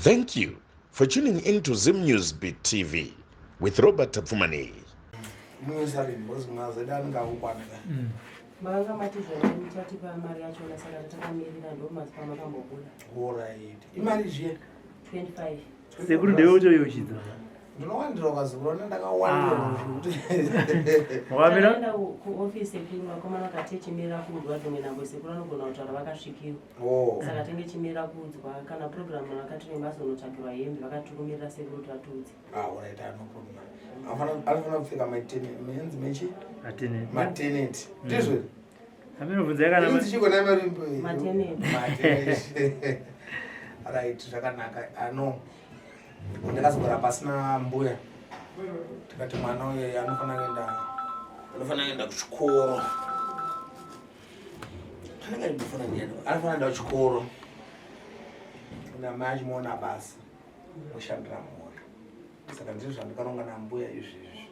Thank you for tuning in to Zim News Beat TV with Robert Tapfumaneyi. Manga mati zvona muchatipa mari yachona saka tatakamirira ndo mazuva makambobuda. Alright. Imari zviye? 25. Sekuru ndewe utoyeuchidza. Ndinowandirwa vazukuru vana ndakawandirwa Ah. zvekuti. Wakamira? Takaenda kuoffice sekuru vakomana vakati chimirira kuudzwa dzimwe nhambo sekuru anogona kutaura vakasvikirwa. Oh. Saka tenge chimirira kuudzwa kana program vakati vazonotsvagirwa hembe vakatikumirira sekuru kuti vatiudze. Ah, alright, ah, no problem. Anofanira kupfeka mateneti. Mechi? Mateneti. Mateneti. Ndizvo here? Ameno bvunzai kana Inzi chiko naye marimbo? Mateneti. Mateneti. Right, zvakanaka. Ah, no. Ndakazogara pasina mbuya. Tikati mwana uyu anofanira kuenda anofanira kuenda kuchikoro. Anenge achimbofanira kuenda. Anofanira kuenda kuchikoro. Namai achimuona basa. Oshandira mhuri. Saka ndizvo zvandikaronga nambuya izvezvi.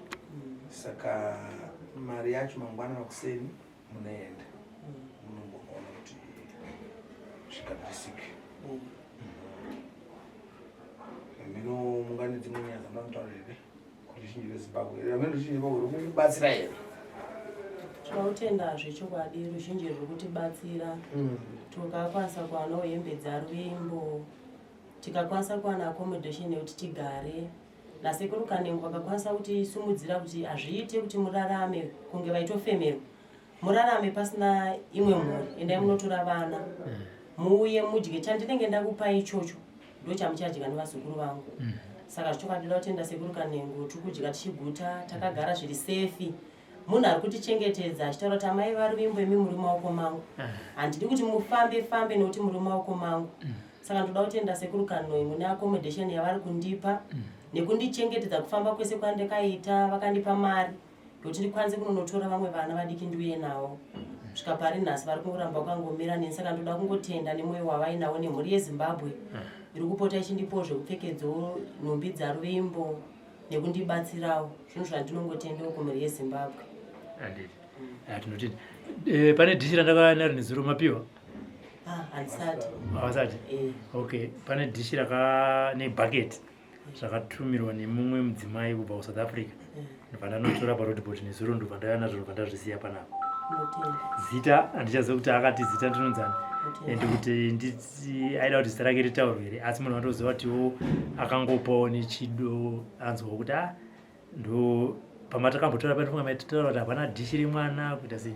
Saka mari yacho mangwana makuseni munoenda munomboona kuti zvigadzirisike. Mino mungane dzimwe nyaya dzamanotaura here kuruzhinji rweZimbabwe? Amene ruzhinji rweZimbabwe ruri kukubatsira here? Tinotenda zvechokwadi ruzhinji ruri kutibatsira. Tukakwanisa kuwanawo hembe dzaRuvimbo, tikakwanisa kuwana accommodation yekuti tigare. Nasekuru Kanengo vakakwanisa kutisumudzira kuti hazviite kuti murarame kunge vaitofemerwa. Murarame pasina imwe mhuri, endai munotora vana muuye mudye chandinenge ndakupai ichocho ndochamuchadya nevazukuru vangu. Saka zvechokwadi ndoda kutenda sekuru Kanengo, tiri kudya tichiguta, takagara zviri sefi. Munhu ari kutichengetedza achitaura kuti amai vaRuvimbo imi muri mumaoko mangu, handidi kuti mufambe fambe nekuti muri mumaoko mangu. Saka ndoda kutenda sekuru Kanengo neaccommodation yavari kundipa nekundichengetedza kufamba kwese kwandakaita. Vakandipa mari yekuti ndikwanise kunonotora vamwe vana vadiki ndiuye navo kusvika pari nhasi. Vari kungoramba vakangomira neni, saka ndoda kungotenda nemwoyo wavainawo nemhuri yeZimbabwe iri kupota ichindipawo zvekupfekedzawo nhumbi dzaRuvimbo nekundibatsirawo. Zvinhu zvandinongotendawo kumhuri yeZimbabwe. Handiti. Ah, tinotenda. Eh, pane dhishi randakauya naro nezuro mapiwa? Ah, handisati. Havasati? Eh. Okay, pane dhishi raka nebhaketi zvakatumirwa nemumwe mudzimai kubva kuSouth Africa. Ndobva ndanotora paroadport nezuro, ndobva ndauya nazvo, ndobva ndazvisiya panapa. Ndinotenda. Zita handichaziva kuti akati zita ndinonzani. Ndinotenda. And kuti nditi aida kuti zita rake ritaurwe here, asi munhu andoziva kutiwo akangopawo nechido anzwawo kuti ah ndo pamatakambotaura panofunga maitaura kuti hapana dhishi remwana kuita sei.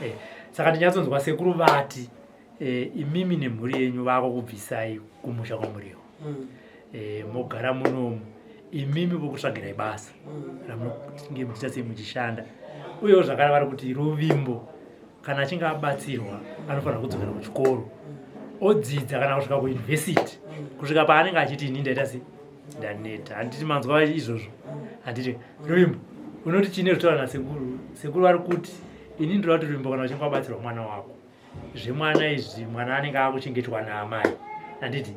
Eh, saka ndinyatsonzwa sekuru vati eh, imimi nemhuri yenyu vako kubvisai kumusha kwamuriwo. Eh, mogara munomu imimi vokutsvagirai basa ramunenge muchiita sei muchishanda. Uyewo zvakare vari kuti Ruvimbo kana achinge abatsirwa anofanira kudzokera kuchikoro odzidza kana kusvika kuyunivhesiti kusvika paanenge achiti ini ndaita sei ndaneta. Handiti manzwa izvozvo? Handiti Ruvimbo unoti chine zvitaura nasekuru? Sekuru vari kuti ini ndinoda kuti Ruvimbo kana uchinge wabatsirwa mwana wako zvemwana izvi, mwana anenge akuchengetwa naamai, handiti?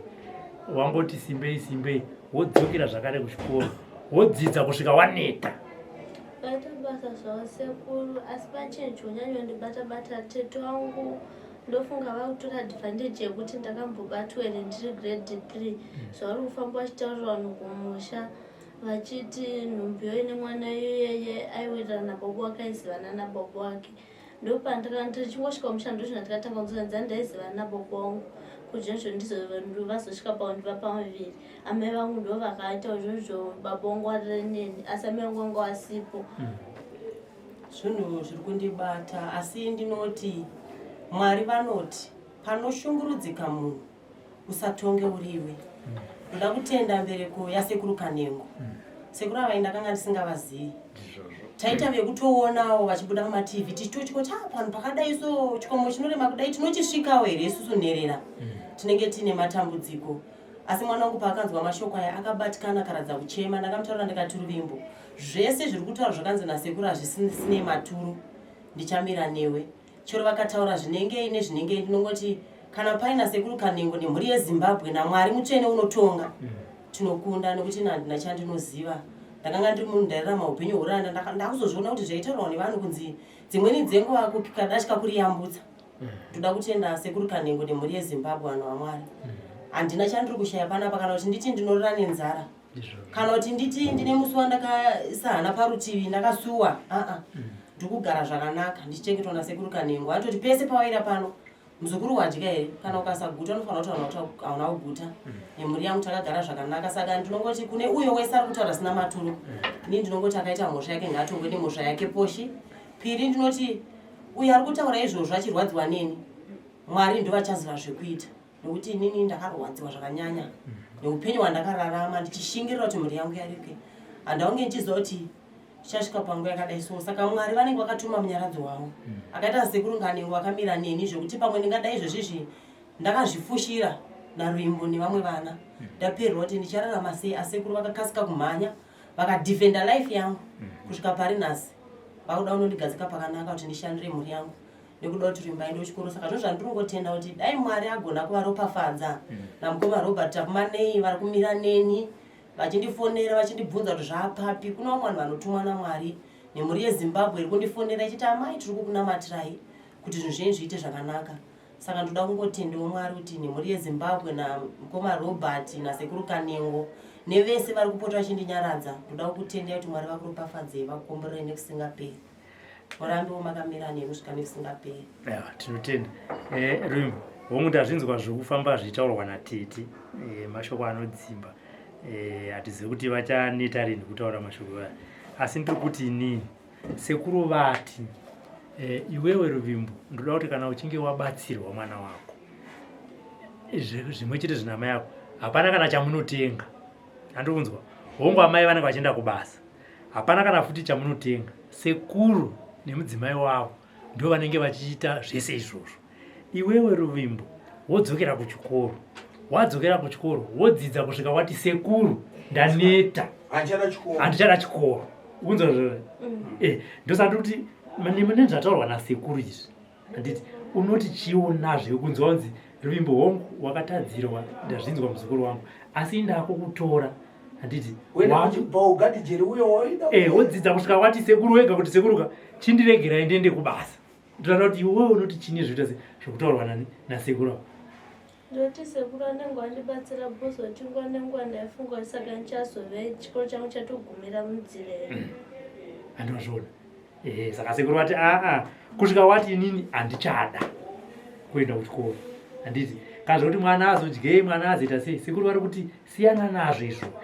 Wangoti simbei simbei wodzokera zvakare kuchikoro wodzidza kusvika waneta. Vaita basa zvavo sekuru, asi pachinhu chonyanyondibata bata tete wangu ndofunga vakutora advantage yekuti ndakambobatwa here ndiri grade 3. Zvavari kufamba vachitaurira vanhu kumusha vachiti nhumbi yoine mwana iyeye aiwirirana nababa wake, aizivana nababa wake. Ndopandirichingosvika kumusha ndozvina ndikatanga kunzonza ndaizivana nababa wangu kuti zvozvo ndizvo vazosvika pakundipa pamuviri. Amai vangu ndo vakaita izvozvo, baba vangu varire neni, asi amai vangu vanga vasipo. Zvinhu zviri kundibata, asi ndinoti Mwari vanoti panoshungurudzika munhu usatonge uriwe. Ndoda kutenda mbereko yasekuru Kanengo. Sekuru ava ndakanga ndisingavazivi, taita vekutoonawo vachibuda pamaTV tichitotya kuti ah, panhu pakadai so chikomo chinorema kudai tinochisvikawo here isusu nherera tinenge tiine matambudziko. Asi mwana wangu paakanzwa mashoko aya akabatikana akaradza kuchema. Ndakamutaurira ndikati, Ruvimbo, zvese zviri kutaura zvakanzi nasekuru hazvisinei maturo, ndichamira newe chero vakataura zvinengei nezvinengei. Ndinongoti kana paina sekuru Kanengo nemhuri yeZimbabwe naMwari mutsvene unotonga, tinokunda, nekuti ina handina chandinoziva. Ndakanga ndiri munhu ndairarama upenyu huranda. Ndakuzozviona kuti zvaitaurwa nevanhu kunzi dzimweni dzenguva kukadatya kuriyambutsa. Ndoda kutenda sekuru Kanengo nemhuri yeZimbabwe, vanhu vaMwari. Handina chandiri kushaya panapa, kana kuti nditi ndinorira nenzara, kana kuti nditi ndine musi wandakaisa hana parutivi ndakasuwa. Aa, ndiri kugara zvakanaka ndichichengetwa nasekuru Kanengo. Anototi pese pawaira pano, muzukuru wadya here? Kana ukasaguta unofanira kutaura kuti hauna kuguta. Nemhuri yangu takagara zvakanaka. Saka ndinongoti kune uyo wese ari kutaura sina maturo, ini ndinongoti akaita mhosva yake ngaatongwe nemhosva yake. Poshi piri, ndinoti uyo ari kutaura izvozvo achirwadziwa neni, Mwari ndovachaziva zvekuita, nekuti inini ndakarwadziwa zvakanyanya neupenyu hwandakararama ndichishingirira kuti mhuri yangu yarike. Handaunge ndichiziva kuti tichasvika panguva yakadai. So saka Mwari vanenge vakatuma munyaradzo wavo akaita sekuru Nganengo vakamira neni, zvekuti pamwe ndingadai izvozvizvi ndakazvifushira naRuimbo nevamwe vana, ndapererwa kuti ndichararama sei. Asekuru vakakasika kumhanya vakadefenda life yangu kusvika pari nhasi. Vakuda kunondigadzika pakanaka kuti ndishandire mhuri yangu nekuda kuti Ruimbo aende kuchikoro. Saka zvinhu zvandinongotenda kuti dai Mwari agona kuvaropafadza namukoma Robert Takumanei vari kumira neni, vachindifonera, vachindibvunza kuti zvaapapi. Kuna vamwe vanhu vanotumwa naMwari, nemhuri yeZimbabwe iri kundifonera ichiti, "Amai, tiri kukunamatirai kuti zvinhu zvenyu zviite zvakanaka." Saka ndoda kungotendewo Mwari kuti nemhuri yeZimbabwe namukoma Robert nasekuru Kanengo nevese vari kupota vachindinyaradza, ndoda kukutendai kuti Mwari vakuropafadzei, vakukomborerei nekusingaperi, murambewo makamira neni kusvika nekusingaperi. Ya, tinotenda. Ruimbo, hongu, ndazvinzwa zvokufamba zvichitaurwa natete, mashoko anodzimba. Hatizivi kuti vachaneta rini kutaura mashoko aya, asi ndiri kuti inini sekuru vati, iwewe Ruvimbo, ndoda kuti kana uchinge wabatsirwa mwana wako zvimwe chete zvina mai ako, hapana kana chamunotenga. Handikunzwa? Hongu, amai vanenge vachienda kubasa, hapana kana futi chamunotenga. Sekuru nemudzimai wavo ndo vanenge vachiita zvese izvozvo. Iwewe Ruvimbo wodzokera kuchikoro, wadzokera kuchikoro wodzidza kusvika wati, "Sekuru, ndaneta." Handichada chikoro. Handichada chikoro. Unzwa zvozvo? Ndosaka ndiri kuti nezvataurwa nasekuru izvi, handiti unoti chionazve kunzwa kunzi, "Ruvimbo, hongu wakatadzirwa, ndazvinzwa muzukuru wangu, asi ndakukutora," handiti? Paugadhijeri uyo waida. Wodzidza kusvika wati sekuru wega kuti, "Sekuruka, chindiregerai ndiende kubasa." Ndinoda kuti iwewe unoti chini zvoita se zvokutaurwa nani nasekuru ava? Ndoti sekuru anenge wandibatsira bhozoti nguva nenguva ndaifunga, saka ndichazove chikoro changu chatogumira munzira here? Handinozviona. Saka sekuru vati, aa, kusvika wati, "Inini handichada kuenda kuchikoro," handiti? Kana zvokuti mwana azodyei, mwana azoita sei, sekuru vari kuti siyana nazvo izvozvo.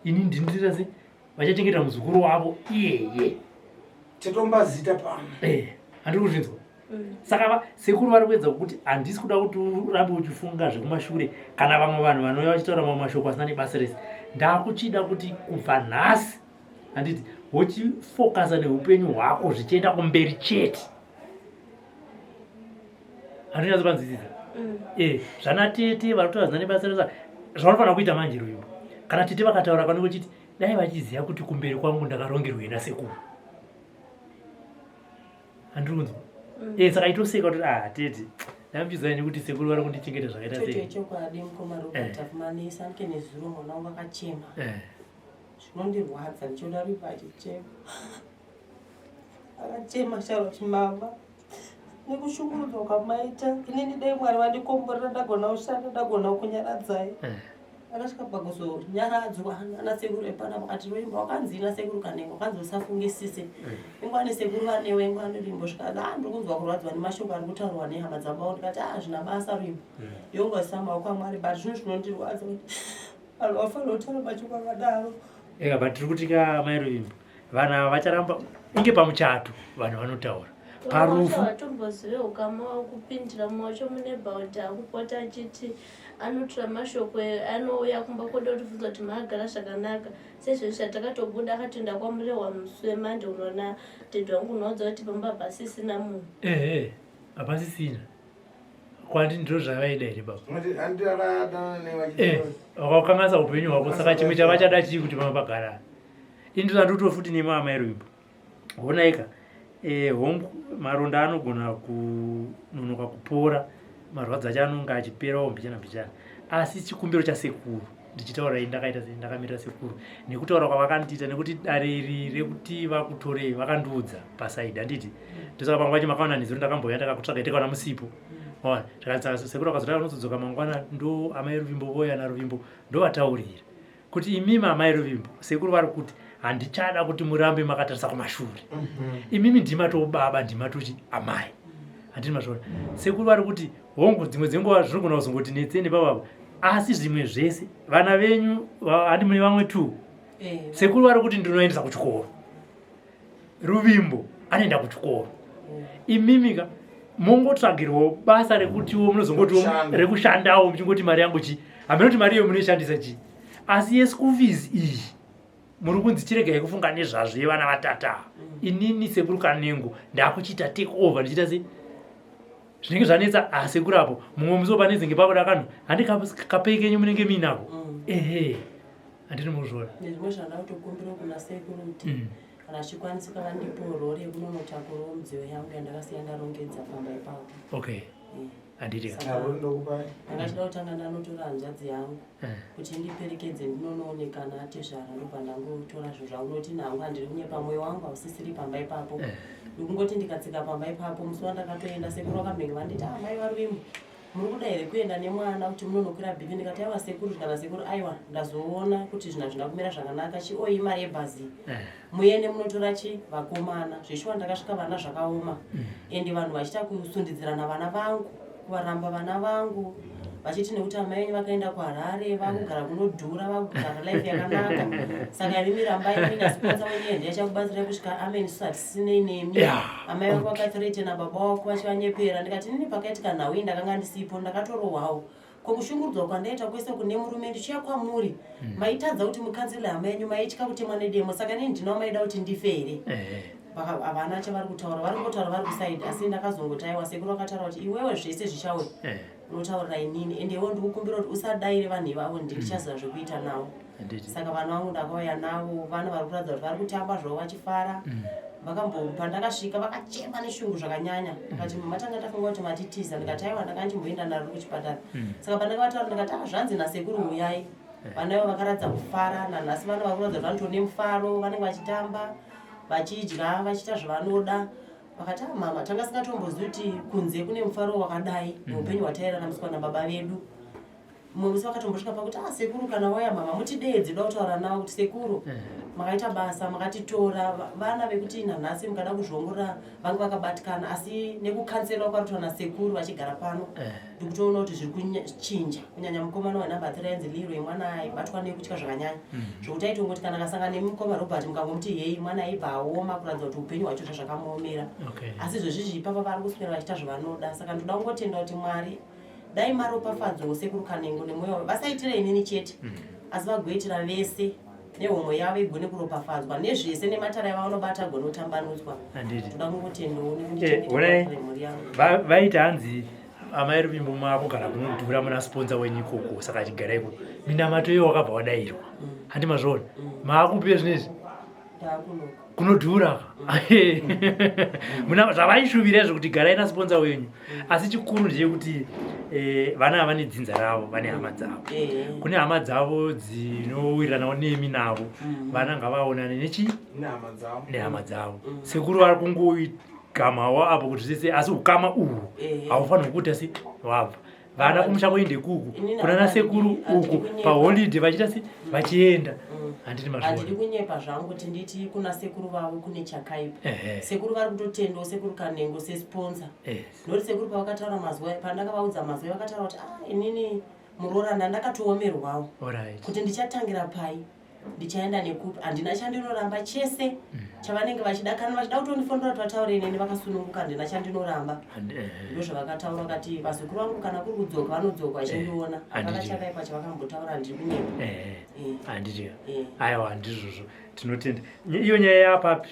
Ini ndinotoita sei, vachachengeta muzukuru wavo iyeye. Tetomba zita pano. Handiri kuzvinzwa? Saka sekuru vari kuedza kuti handisi kuda kuti urambe uchifunga zvekumashure, kana vamwe vanhu vanouya vachitaura mamwe mashoko asina nebasa rese. Ndakuchida kuti kubva nhasi, handiti, wochifokasa neupenyu hwako zvichienda kumberi chete. Handinyatsovanzwisisa? Zvana tete vari kutaura zina nebasa rese, zvavanofanira kuita manje, Ruvimbo, kana tete vakataura kanenge uchiti dai vachiziva kuti kumberi kwangu ndakarongerwei nasekuru. Handiri kunzwa? Saka itoseka kuti, "Ah, tete, ndamuchiziva nekuti sekuru vari kundichengeta zvakaita Chocho sei." Chokwadi, mukoma Robert Tafumanisa, ndike nezuro mwana wangu akachema. Zvinondirwadza ndichiona Ruvimbo achichema. Akachema shaura kuti, "Mama, nekushungurudzwa kwamaita inini, dai Mwari vandikomborera ndagona kushanda, ndagona kunyaradzai." Akasvika pakuzonyaradzwa nasekuru epana, vakati, "Ruvimbo, wakanzi nasekuru Kanengo, wakanzi usafungisise, ingwani sekuru vanewe, ingwani Ruvimbo." Zvikanzi, "A, ndiri kunzwa kurwadzwa nemashoko ari kutaurwa nehama dzabao." Ndikati, "A, hazvina basa Ruvimbo, yongoisa maoko aMwari, but zvinhu zvinondirwadza kuti vanhu vafanira kutaura mashoko akadaro." Eka, but tiri kuti ka, mai Ruvimbo, vanhu ava vacharamba inge pamuchato vanhu vanotaura parufu. Vatombozive ukama wakupindira mwacho mune bhaudhi akupota achiti anotura mashoko anouya kumba kwoda kutibvunza kuti maagara zvakanaka. Sezvezvi zvatakatobuda akatoenda kwaMurehwa musi wemande, unoona dhedhi wangu unoudza kuti pamba hapasisina munhu. Ehe, hapasisina kwandi. Ndiro zvavaida here, baba? Wakakanganisa upenyu hwako. Saka chimwe chavachada chii kuti pamba pagara? Ini futi nema amai Ruvimbo, honaika, hongu, maronda anogona kunonoka kupora, marwadzo acho anonge achiperawo mbichana mbichana, asi chikumbiro chasekuru ndichitaura ini ndakaita sei, ndakamirira sekuru nekutaura kwavakandiita, nekuti dare iri rekuti vakutorei vakandiudza pasaidi, handiti? Ndosaka pamwe pacho makaona nezuro ndakambouya ndakakutsvagai, tikaona musipo. Ona, zvakanzi sekuru akazoti unozodzoka mangwana ndo amai Ruvimbo voya naRuvimbo ndovataurira kuti imimi amai Ruvimbo sekuru vari kuti handichada kuti murambe makatarisa kumashure. Imimi ndimatobaba ndimatochi amai. Handini mazviona. Sekuru vari kuti hongu dzimwe dzenguva zvinogona kuzongoti netsei nepababa asi zvimwe zvese vana venyu handi mune vamwe two. Sekuru vari kuti ndinoendesa kuchikoro. Ruvimbo anoenda kuchikoro. Imimi ka mongotsvagirwawo basa rekutiwo munozongotiwo rekushandawo muchingoti mari yangu chii hameno kuti mari iyo munoishandisa chii asi yeschool fees iyi muri kunzi chiregai kufunga nezvazvo yevana vatata inini sekuru Kanengo ndakuchiita take over ndichiita sei zvinenge zvanetsa asekuru apo mumwe musi panezenge pakuda kanhu handi kapei kenyu munenge muinako ehe handini muzviona nezvimwe zvanda kutokumbira kuna sekuru kuti kana zvichikwanisika vandipewo rori yekunonotakurawo midziyo yangu yandakasiya ndarongedza pamba ipapo. Okay. Handiti ka. Saka ndanga chida kutanga ndanotora hanzvadzi yangu kuti indiperekedze ndinonoonekana atezvara ndobva ndangotora zvinhu zvangu nokuti nangu handiri kunyepa mwoyo wangu hausisiri pamba ipapo. Ndikungoti ndikatsika pamba ipapo musi wandakatoenda sekuru vakambenge vanditi ah mai vaRuvimbo muri kuda here kuenda nemwana kuti munonokwira bhipi ndikati aiwa sekuru zvikana sekuru aiwa ndazoona kuti zvinhu hazvina kumira zvakanaka chioyi mari yebhazi muende munotora chi vakomana zveshuwa ndakasvika vana zvakaoma ende vanhu vachiita kusundidzirana vana vangu kuvaramba vana vangu vachiti nekuti amai venyu vakaenda kuHarare vakugara kunodhura vakugara life yakanaka saka imimi rambai muina sponsor wenyu ende yachakubatsirai kusvika amen isu hatisinei nemi. Amai vako vakathreatena baba wako vachivanyepera ndikati inini pakaitika nhau iyi ndakanga ndisipo ndakatorohwawo ko kushungurudzwa kwandaita kwese kune murume ndichiuya kwamuri maitadza kuti mukanzele hama yenyu maitya kutemwa nedemo saka inini ndinawo maida kuti ndife here? Havana chavari kutaura vari kungotaura vari kusaidi asi ndakazongoti aiwa sekuru vakataura kuti iwewe zvese zvichauya unotaurira inini ende iwe ndikukumbira kuti usadaire vanhu ivavo ndichaziva zvekuita navo. Saka vana vangu ndakauya navo vana vari kuratidza kuti vari kutamba zvavo vachifara. Pandakasvika vakachema neshungu zvakanyanya vakati matanga tafunga kuti matitiza ndikati aiwa ndanga ndichimboenda naro kuchipatara. Saka pandakavataura ndikati ah zvanzi nasekuru huyai. Vana ivo vakaratidza kufara nanhasi vana vari kuratidza kuti vanotone mufaro vanenge vachitamba vachidya vachiita zvavanoda. Vakati ah mama tanga singatombozivi kuti kunze kune mufaro wakadai muupenyu hwatairaramiswa nababa vedu. Mumwe musi vakatombosvika pakuti ah sekuru kana waya mama mutideedze da kutaura navo kuti sekuru makaita basa makatitora vana vekuti nanhasi mukada kuzviongorora vange vakabatikana asi nekukanselwa kwarutwa nasekuru vachigara pano ndikutoona kuti zviri kuchinja kunyanya mukomana wenhamba 3 ainzi Leroy mwana aibatwa nekutya zvakanyanya zvokuti aitongoti kana akasangana nemukoma Robert mukangomuti hei mwana aibva aoma kuratidza kuti upenyu hwacho zvazvakamuomera. Asi izvozvizvi ipapa vari kuswera vachiita zvavanoda saka ndoda kungotenda kuti Mwari dai maropafadzwawo sekuru Kanengo nemwoyo wavo vasaitira inini chete asi vagoitira vese nehomwe yavo igone kuropafadzwa nezvese nematara yavanobata agone kutambanudzwa. Ndoda kungotendawo nekundichengeta mhuri yangu. Vaita hanzi amai Ruvimbo makugara kunodhura muna sponsor wenyu ikoko saka achigara ikoko minamato iyo wakabva wadairwa. Handi mazviona maakupi zvinezvi kunodhura muna zvavaishuvira izvo kuti garai nasponsor wenyu asi chikuru ndechekuti vana ava vane dzinza ravo vane hama dzavo kune hama dzavo dzinowiriranawo nemi navo vana ngavaonane nechi nehama dzavo sekuru vari kungogamawo apo kuti zvese asi ukama uhu haufanirwi kuita se wabva vana kumusha kuende kuku kuna nasekuru uku paholiday vachiita se vachienda. Handiti mazviona. Handidi kunyepa zvangu kuti nditi kuna sekuru vavo kune chakaipa. Sekuru vari kutotendawo sekuru Kanengo sesponsor. Nokuti sekuru pavakataura mazuva pandakavaudza mazuva vakataura kuti ah inini muroora ndandakatoomerwawo kuti ndichatangira pai ndichaenda nekupi handina chandinoramba chese chavanenge vachida kana vachida kutondifondora kuti vataure neni vakasununguka handina chandinoramba. Ndozvavakataura vakati vazukuru vangu kana kuri kudzoka vanodzoka vachindiona. Hapana chakaipa chavakambotaura handiri kunyepa. Handiti aiwa handizvozvo tinotenda. Iyo nyaya yapapi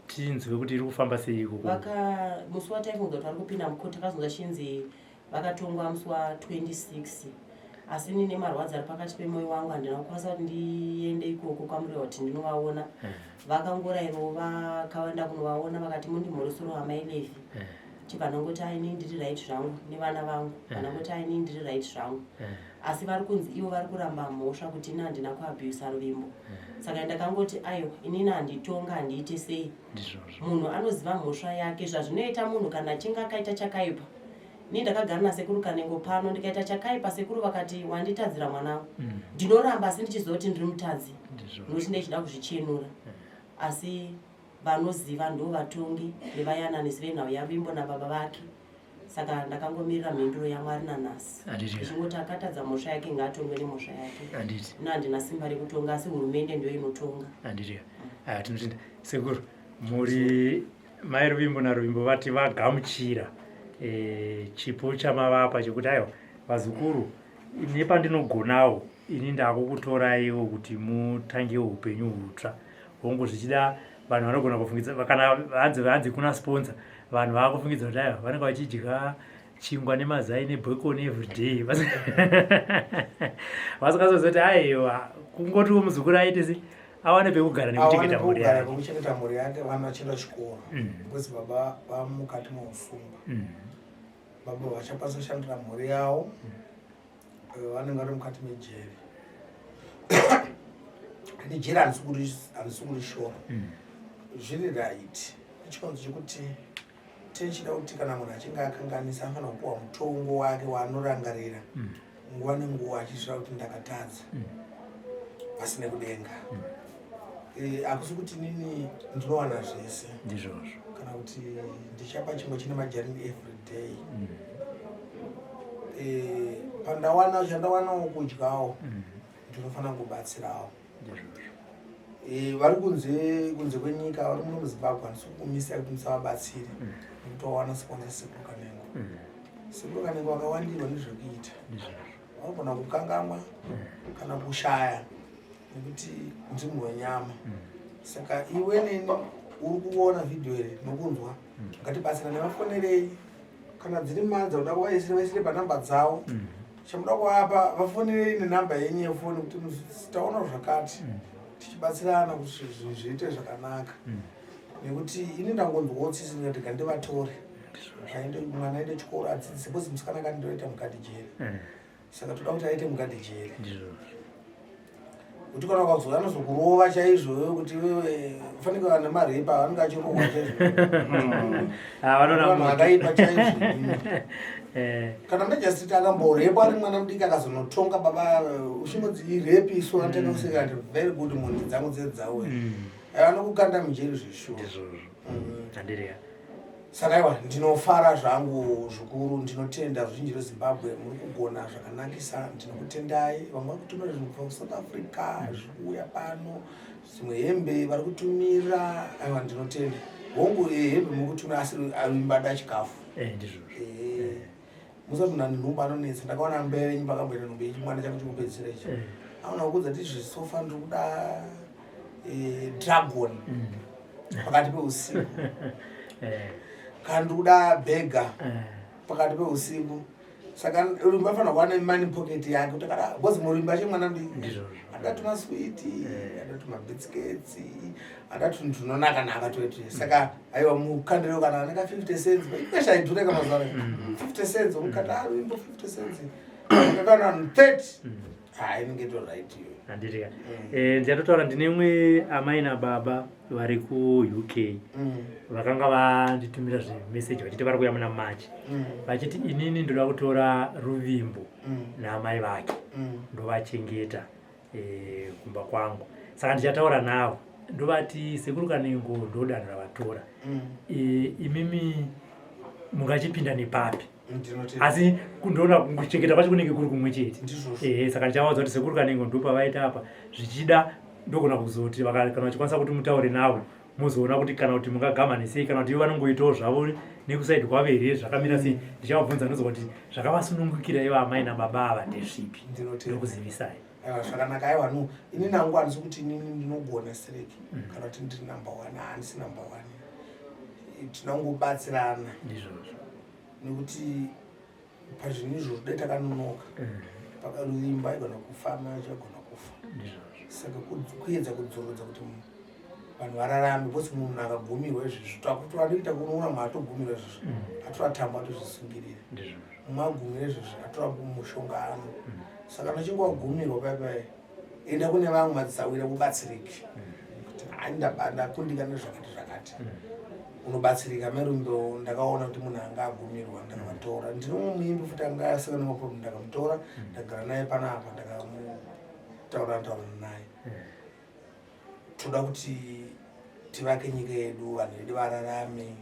tinzwe kuti iri kufamba sei ikoko. Vaka musi wataifunga kuti vari kupinda mukoti takazonzwa chinzi vakatongwa musi wa 26 asi ini nemarwadzo ari pakati pemwoyo wangu handina kukwanisa kuti ndiende ikoko kwaMurewa kuti ndinovaona. Vakangorairawo vakaenda kunovaona vakati mundimhoresero amai Levi. Chibva ndangoti ah inini ndiri right zvangu nevana vangu. Vandangoti ah inini ndiri right zvangu. Asi vari kunzi ivo vari kuramba mhosva kuti ini handina kuabusa Ruvimbo. Saka ndakangoti aiwa inini handitonga handiite sei. Munhu anoziva mhosva yake zvazvinoita munhu kana achinge akaita chakaipa. Ini ndakagara nasekuru Kanengo pano ndikaita chakaipa sekuru vakati wanditadzira mwanangu. Ndinoramba asi ndichiziva kuti ndiri mutadzi nokuti ndechida kuzvichenura. Asi vanoziva ndo vatongi nevayananisi venhau yaVimbo nababa vake. Saka ndakangomirira mhinduro yaMwari nanhasi. Ndichingoti akatadza mhosva yake ngaatongwe nemhosva yake. Ini handina simba rekutonga asi hurumende ndiyo inotonga. Handiti. Ah, tinotenda. Sekuru, muri mai Ruvimbo naRuvimbo vati vagamuchira e, chipo chamavapa chekuti aiwa vazukuru nepandinogonawo ini ndakukutoraiwo kuti mutangewo upenyu hutsva hongu zvichida vanhu vanogona kufungidza kana hanzi hanzi kuna sponsor vanhu vaakufungidza kuti aiwa vanenge vachidya chingwa nemazai nebacon everyday vasingazoziva kuti aiwa kungotiwo muzukuru aite se awane pekugara nekuchengeta mhuri yake pekuchengeta mhuri yake vana vachienda chikoro mm. because baba vamukati meusungwa mm. baba vachakwanisa kushandira mhuri yavo mm. eh, vanenge vari mukati mejeri ende jeri handisi kurishora zviri right nechikonzo chekuti Tichida kuti kana munhu achinge akanganisa anofanira kupiwa mutongo wake waanorangarira mm. nguva nenguva achisvira kuti ndakatadza mm. pasi nekudenga mm. e, hakusi kuti nini ndinowana zvese ndizvozvo kana kuti ndichapa chimwe chine majarini every day mm. e, pandawana chandawanawo kudyawo mm. ndinofanira kubatsirawo Eh, vari kunze kunze kwenyika vari muno muzimbabwe handisi kukumisa kuti musavabatsire mm. nekuti wawana sponsor sekuru kanengo mm. sekuru kanengo vakawandirwa nezvekuita vanogona kukangamwa mm. kana kushaya nekuti ndiri munhu wenyama saka iwe neni uri kuona vhidhiyo iri nokunzwa ngatibatsirane vafonerei kana dziri mari dzakuda kuvaisira vaisire panhamba dzavo mm. chamuda kuvapa vafonerei nenhamba yenyu yefoni kuti taona zvakati mm. tichibatsirana kuti zvinhu zviite zvakanaka mm. nekuti ini ndangonzwawo tsitsi ndikati gandivatore mwana aende chikoro adzidzise bcause musikana akati ndoita mukati jeri saka toda kuti aite mugadhi jeri kuti kana ukazouya anozokurova chaizvo wewe kuti wewe ufanike vanhu nemarepa vanenge achirohwa chaizvo ah, vanhu vakaipa chaizvo eh. kana majastiti akamborepa ari mwana mudiki akazonotonga baba uchingonzi irepi isu anotanga kuseka ati very good mhondi dzangu dzedzawe mm. anokukanda mujeri zveshuwa mm. Saka aiwa ndinofara zvangu zvikuru, ndinotenda ruzhinji rweZimbabwe muri kugona zvakanakisa, ndinokutendai. Vamwe vari kutumira zvinhu kubva kuSouth Africa zviri kuuya pano, dzimwe hembe vari kutumira, aiwa ndinotenda. Hongu eh, hembe muri kutumira asi imbada chikafu. Eh, ndizvozvo. Eh, musati munhu ane nhumbu anonetsa. Ndakaona mbuya venyu pakamboita nhumbu yechimwana changu chekupedzisira ichi. Eh. Aona kukudza kuti zvisofa ndiri kuda eh, dragon. Pakati peusiku. Eh. Kana ndiri kuda bhega eh. pakati peusiku. Saka rumba afanira kuva nemoney pocket yake kuti kana because murimba ache mwana ndizvozvo. Ada tumaswiti, eh. ada tumabhisiketsi, ada tunhu tunonaka naka twetwe. Saka aiwa mukandiro kana aneka 50 cents, ikesha idhure kama mazuva ano. 50 cents umukanda mm. 50 cents. Kana 30. Ah, inenge ito right iyo. Handiti ka. Mm. Eh, ndiyatotaura ndine imwe amai nababa vari kuUK mm. vakanga vanditumira zvimeseji vachiti vari kuuya muna March mm. vachiti inini ndoda kutora Ruvimbo mm. naamai vake mm. ndovachengeta e, kumba kwangu saka ndichataura navo ndovati sekuru Kanengo ndodanho ravatora mm. e, imimi mungachipinda nepapi asi kundoona kuchengeta kwacho kunenge kuri kumwe chete ehe saka ndichavaudza kuti sekuru kanengo ndopavaita apa zvichida ndogona kuzoti kana vachikwanisa kuti mutaure navo mozoona kuti kana kuti mungagamane sei kana kuti ivo vanongoitawo zvavo nekusaidi kwavo here zvakamira sei ndichavabvunza ndozwa kuti zvakavasunungukira ivo amai nababa ava ndezvipi ndokuzivisai zvakanaka aiwa no ini nangu handisi kuti inini ndinogona sireki mm. kana kuti ndiri number one handisi number one tinongobatsirana ndizvozvo nekuti pazvinhu izvozvo dai takanonoka mm. pakaruvimba aigona kufa mai acho aigona kufa saka kuedza kudzorodza kuti vanhu vararame because munhu akagumirwa izvezvo takutoanoita kunoona munhu atogumirwa izvezvo mm. atora tambo atozvisungirira mumwe agumira izvezvo atora mushonga ano mm. saka kana uchinge wagumirwa pai pai enda kune vamwe madzisawira ubatsirike kuti ndakundikana zvakati zvakati. Unobatsirika. Merundo ndakaona kuti munhu anga agumirwa, ndakavatora. Ndine umwe muimbi futi anga asangana nemaproblem, ndakamutora, ndagara naye panapa, ndakamutaura taura naye. Toda kuti tivake nyika yedu, vanhu vedu vararame,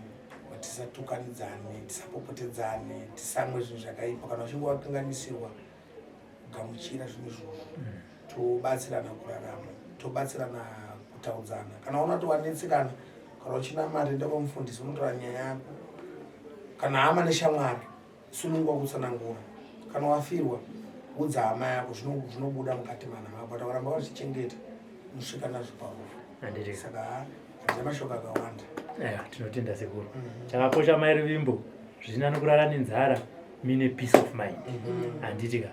tisatukanidzane, tisapopotedzane, tisamwe zvinhu zvakaipa. Kana uchinge wakanganisirwa, gamuchira zvinhu izvozvo, tobatsirana kurarama, tobatsirana kutaudzana. Kana waona kuti wanetsekana, kana uchinamata, enda kwamufundisi unotaura nyaya yako. Kana hama neshamwari, sunungwa kutsanangura. Kana wafirwa, udza hama yako, zvinobuda mukati mana mako. But ukaramba wachichengeta, unosvika nazvo parufu. Saka handina mashoko akawanda. Tinotenda sekuru. Chakakosha mai Ruvimbo, zvina nokurara nenzara mine peace of mind. Handiti ka?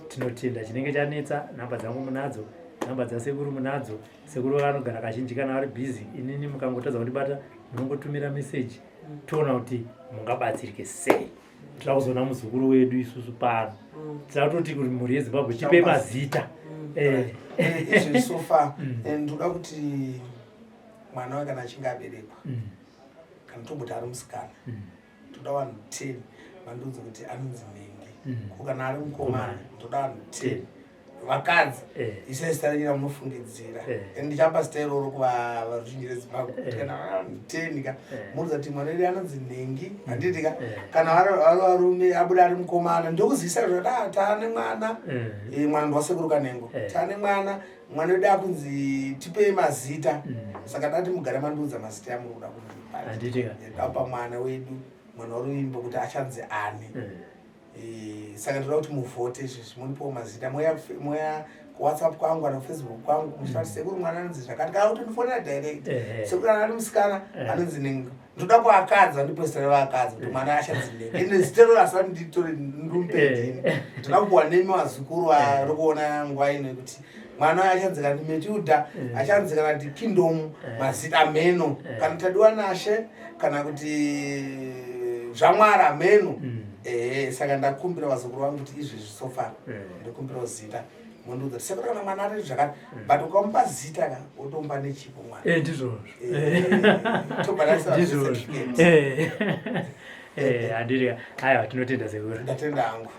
Tinotenda. Chinenge chanetsa, nhamba dzangu munadzo, nhamba dzasekuru munadzo. Sekuru vanogara kazhinji kana vari busy, inini mukangotadza kundibata munongotumira meseji, toona kuti mungabatsirike sei. Tira kuzoona muzukuru wedu isusu pano. Tira kutoti kuti mhuri yeZimbabwe tipe mazita. Izvi so far, ndoda kuti mwana we kana achinge aberekwa, kana tomboti ari musikana, toda vanhu 10 vandiudza kuti anonzi nhingi. Ko kana ari mukomana, ndoda vanhu 10 vakadzi. Isai zita renyu ramunofungidzira. And ndichapa zita iroro kuvaruzhinji reZimbabwe kuti kana vanhu 10 ka muudza kuti mwana wedu anonzi nhingi, handiti ka? Kana vari varume, abuda ari mukomana, ndokuzivisa zvada taane mwana. Mwana ndiwasekuru Kanengo. Taane mwana, mwana wedu akunzi, tipei mazita. Saka dati mugare mandiudza mazita amuri kuda kundipa. Handiti ka? Ndapa mwana wedu, mwana waRuvimbo, kuti achanzi ani. Saka ndoda kuti muvhote izvezvi, munipewo mazita. Moya kuWhatsApp kwangu kana kuFacebook kwangu, muchiti sekuru mwana anonzi zvakati, kana kuti ndifonera direct. Sekuru, kana ari musikana anonzi nhingi. Ndoda kuakadzi vandipe zita revakadzi kuti mwana achanzi nhingi. Ende zita iroro asati nditore ndumpe ndini, ndoda kupuwa nemi vazukuru vari kuona nguva ino yekuti mwana uyo achanzi kana Matilda, achanzi kana kuti Kingdom, mazita mheno, kana Tadiwa Nashe, kana kuti Zvamwara, mheno. Ehe, saka ndakumbira vazukuru vangu kuti izvezvi so far ndikumbirawo zita, mundiudza kuti sekuru kana mwana ari zvakati. But ukamupa zita ka, wotomupa nechipo mwana. Ndizvozvo. Tobhadharisa Ndizvozvo. certificate. Handiti ka? Aiwa, tinotenda sekuru. Ndatenda hangu.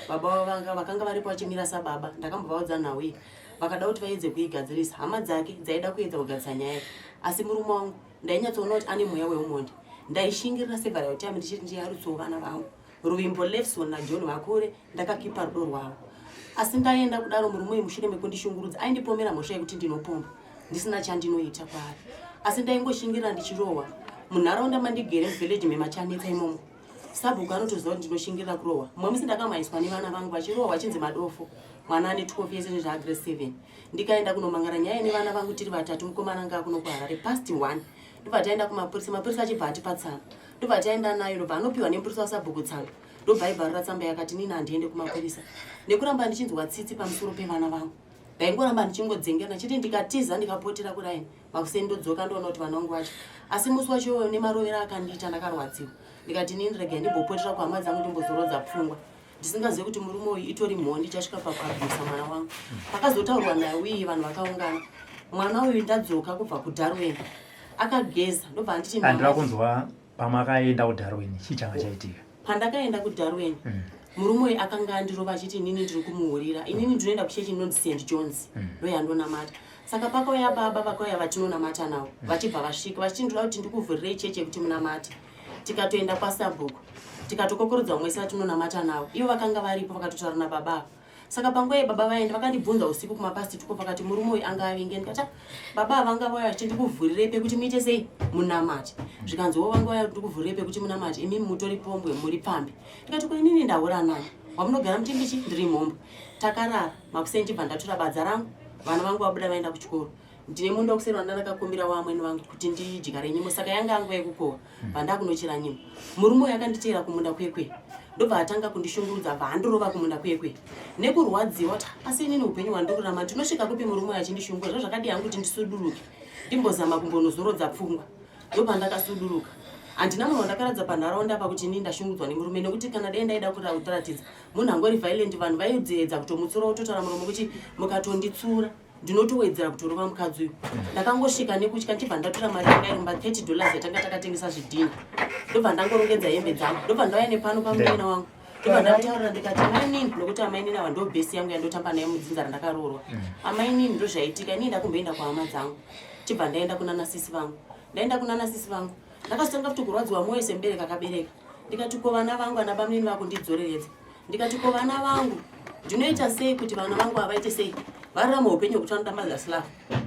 Baba vakanga varipo vachimira sababa. Ndakambovaudza nhau iyi, vakada kuti vaedze kuigadzirisa. Hama dzake dzaida kuedza kugadzirisa nyaya iyi, asi murume wangu ndainyatsoona kuti ane mweya weumhondi. Ndaishingirira several time ndichiti ndiyarutsewo vana vangu Ruvimbo, Lefson naJohn vakure ndakakipa rudo rwavo. Asi ndaenda kudaro, murume uyu mushure mekundishungurudza aindipomera mhosva yekuti ndinopomba ndisina chandinoita kwaari. Asi ndaingoshingirira ndichirohwa munharaunda mandigere, muvillage memaChanetsa imomo. Sabhuku anotoziva kuti ndinoshingirira kurohwa. Mumwe musi ndakamhaiswa nevana vangu vachirohwa vachinzi madofo. Mwana ane 12 years nezvaagrade 7. Ndikaenda kunomangara nyaya nevana vangu tiri vatatu. Mukomana anga akuno kuHarare past 1, ndobva taenda kumapurisa. Mapurisa achibva atipa tsamba, ndobva taenda nayo, ndobva anopiwa nemupurisa wasabhuku tsamba, ndobva aibvarura tsamba yakati nini handiende kumapurisa. Nekuramba ndichinzwa tsitsi pamusoro pevana vangu, ndaingoramba ndichingodzengera ndichiti ndikatiza ndikapotera kuraini makuseni, ndodzoka ndoona kuti vana vangu vacho. Asi musi wacho iwoyo nemarovero akandiita, ndakarwadziwa. Ndikati nini regai ndimbopotera kuhama dzangu ndimbozorodza pfungwa, ndisingazivi kuti murume uyu itori mhondi ichasvika pakuabhusa mwana wangu. Pakazotaurwa naye iyi, vanhu vakaungana, mwana uyu ndadzoka kubva kuDarwin akageza, ndobva anditi Handira "Mama, kunzwa, pamakaenda kuDarwin chii changa chaitika? Pandakaenda kuDarwin, murume uyu akanga andirova achiti inini ndiri kumuhurira. Inini ndinoenda kuchechi inonzi St Johns, ndoyandonamata. Saka pakauya baba, vakauya vatinonamata navo, vachibva vasvika vachiti ndinoda kuti ndikuvhurirei chechi yekuti munamate. Tikatoenda kwasabhuku, tikatokokorodza vamwe vese vatinonamata navo. Ivo vakanga varipo, vakatotaura nababa ava. Saka panguva iyi baba vaenda vakandibvunza usiku kumapast 12, vakati murume uyu anga avinge. Ndikati, "Ah, baba ava vanga vauya vachiti ndikuvhurirei pekuti muite sei, munamate." Zvikanzi wo vanga vauya kuti ndikuvhurirei pekuti munamate, imimi mutori pombwe, muri pfambi. Ndikati ko inini ndahura nani wamunogara muti ndichi ndiri mhombwe? Takarara makuseni, ndibva ndatora badza rangu. Vana vangu vabuda vaenda kuchikoro. Ndine munda kuseri wanda ndakakumbira wamwene vangu kuti ndidyare nyimo, saka yanga nguva yekukohwa. Bva ndakunochera nyimo, murume uyu akanditeera kumunda kwekwe, ndobva atanga kundishungurudza, bva andorova kumunda kwekwe. Nekurwadziwa kuti asi inini upenyu hwandikurarama ndinosvika kupi murume uyu achindishungurudza? Zvo zvakadii hangu kuti ndisuduruke, ndimbozama kumbonozorodza pfungwa. Ndopandakasuduruka. Handina munhu wandakaratidza panharaunda apa kuti inini ndashungurudzwa nemurume, nekuti kana dai ndaida kutaratidza munhu angori violent, vanhu vaidziedza kutomutsura wototaura muromo kuti mukatonditsura ndinotowedzera kutorova mukadzi uyu. Ndakangosvika nekutya ndichibva ndatora mari yanga iri mumba 30 dollars yatanga takatengesa zvidhina, ndobva ndangorongedza hembe dzangu, ndobva ndauya nepano pamunin'ina wangu, ndobva ndamutaurira ndikati, amainini, nokuti amainini ava ndo bhesi yangu yandotamba nayo mudzinza randakaroorwa, amainini, ndozvaitika, inini ndakumboenda kuhama dzangu, chibva ndaenda kunana sisi vangu. Ndaenda kunana sisi vangu, ndakazotanga futi kurwadziwa mwoyo semubereki akabereka. Ndikati, ko vana vangu, ana bamunini vakundidzoreredza. Ndikati, ko vana vangu, ndinoita sei kuti vana vangu havaite sei vararama upenyu hwekuti vanoda mother's love?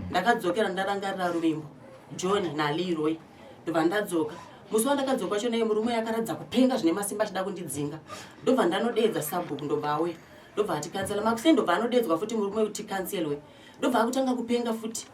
Ndakadzokera ndarangarira Ruvimbo, John naLeroy, ndobva ndadzoka. Musi wandakadzoka wacho naye murume akaratidza kupenga zvine masimba achida kundidzinga. Ndobva ndanodeedza sabhuku, ndobva auya, ndobva atikansela. Makuseni ndobva anodeedzwa futi murume kuti kanselwe, ndobva akutanga kupenga futi,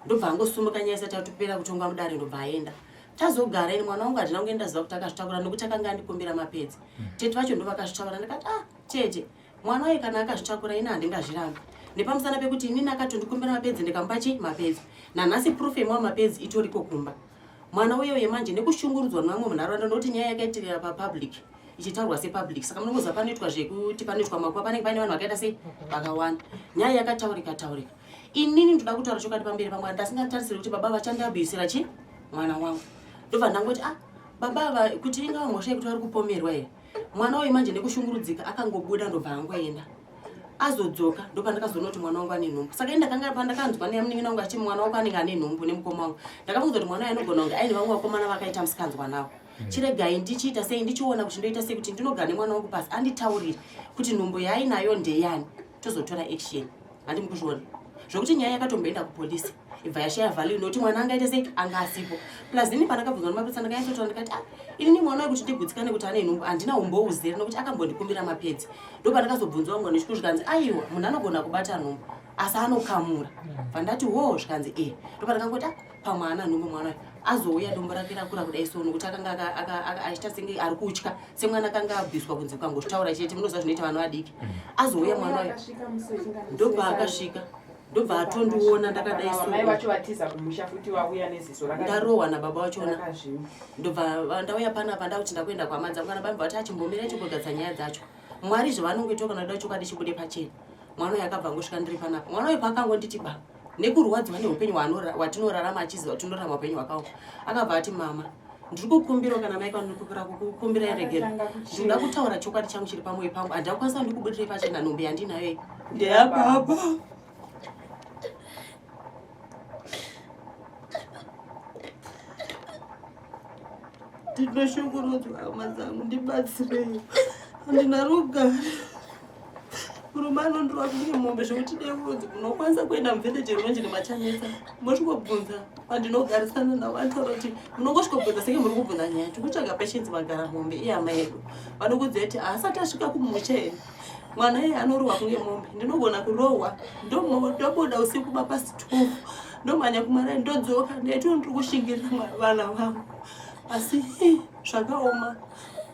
ndobva angosumuka nyaya isati yatopera kutongwa mudare, ndobva aenda. Tazogara ini mwana wangu handina kunge ndaziva kuti akazvitakura, nokuti akanga andikumbira mapedzi. Tete vacho ndo vakazvitakura. Ndikati, ah tete, mwana waye kana akazvitakura ini handingazvirambi, nepamusana pekuti inini akatondikumbira mapedzi ndikamupa chi mapedzi. Nanhasi proof yemwa mapedzi itoriko kumba. Mwana uye uye manje nekushungurudzwa nevamwe munharaunda, nokuti nyaya yakaitirira papublic ichitaurwa sepublic, saka munongoziva panoitwa zvekuti panoitwa makuva panenge paine vanhu vakaita sei vakawanda. Nyaya yakataurika taurika. Inini ndoda kutaura chokwadi pamberi pamwari, ndasingatarisiri kuti baba vachandiabhusira chi mwana wangu. Ndobva ndangoti, ah baba ava, kuti ingava mhosva yekuti vari kupomerwa here? Mwana uyu manje nekushungurudzika akangobuda, ndobva angoenda. Azodzoka ndopandakazoona kuti mwana wangu ane nhumbu. Saka ini ndakanga pandakanzwa nemunin'ina wangu achiti mwana wako anenge ane nhumbu nemukoma wangu, ndakafunga kuti mwana uyu anogona kunge aine vamwe vakomana vakaita musikanzwa navo. Chiregai ndichiita sei, ndichiona kuti ndoita sei kuti ndinogara nemwana wangu pasi anditaurire kuti nhumbu yaainayo ndeyani, tozotora action. Handi mukuzviona zvokuti nyaya yakatomboenda kupolisi ibva yashaya value, nokuti mwana angaite sei anga asipo. Plus ini pandakabvunzwa nemapurisa ndakanyatsotaura ndikati, ah inini mwana wekuti ndigutsikane kuti ane nhumbu handina umbo uzere, nokuti akambondikumbira mapedzi. Ndo pandakazobvunzwa vamwe nechikuru, zvikanzi, aiwa, munhu anogona kubata nhumbu asi anokamura. Bva ndati, wo, zvikanzi e. Ndo pandakangoti, ah pamwe ana nhumbu mwana uyu. Azouya dombo rake rakura kudai so, nokuti akanga achiita senge ari kutya, semwana akanga abviswa kunzi ukangozvitaura chete, munoziva zvinoita vana vadiki. Azouya mwana uyu, ndobva akasvika, ndobva atondiona ndakadai so. Mai vacho vatiza kumusha futi, vauya neziso ndarohwa nababa vachona. Rakazvimba. Ndobva ndauya panapa, ndakuti ndakuenda kuhama dzangu. Kana baba vati achimbomira chimbogadza nyaya dzacho, Mwari zvavanongoita kana kuda chokwadi chibude pachena. Mwana uyu akabva angosvika ndiri panapa. Mwana uyu paakangonditi ba nekurwadziwa neupenyu hwatinorarama, achiziva kuti tinorarama upenyu hwakaoma, akabva ati, mama, ndiri kukumbirawo kana mai kwandirikumbira kukumbira regero, ndinoda kutaura chokwadi changu chiri pamwoyo pangu, handakwanisa ndikubudirei pachena, nhumbu yandinayo iyi ndeyababa. Ndinoshungurudzwa hama dzangu, ndibatsirei, handina rugare. Murume anondirova kunge mombe, zvekuti dei kunzi munokwanisa kuenda muvhileji rinonzi nemachanetsa mosvikobvunza vandinogarisana navo, vanotaura kuti munongosvikobvunza senge muri kubvunza nyaya tikutsvaga Patience Magara Mombe, ihama yedu, vanokudzai kuti haasati asvika kumusha here. Mwana iye anorohwa kunge mombe. Ndinogona kurohwa, ndobuda usiku mapasi 12, ndomhanya kumarai, ndodzoka, ndaitoo ndiri kushingirira vana vangu, asi zvakaoma.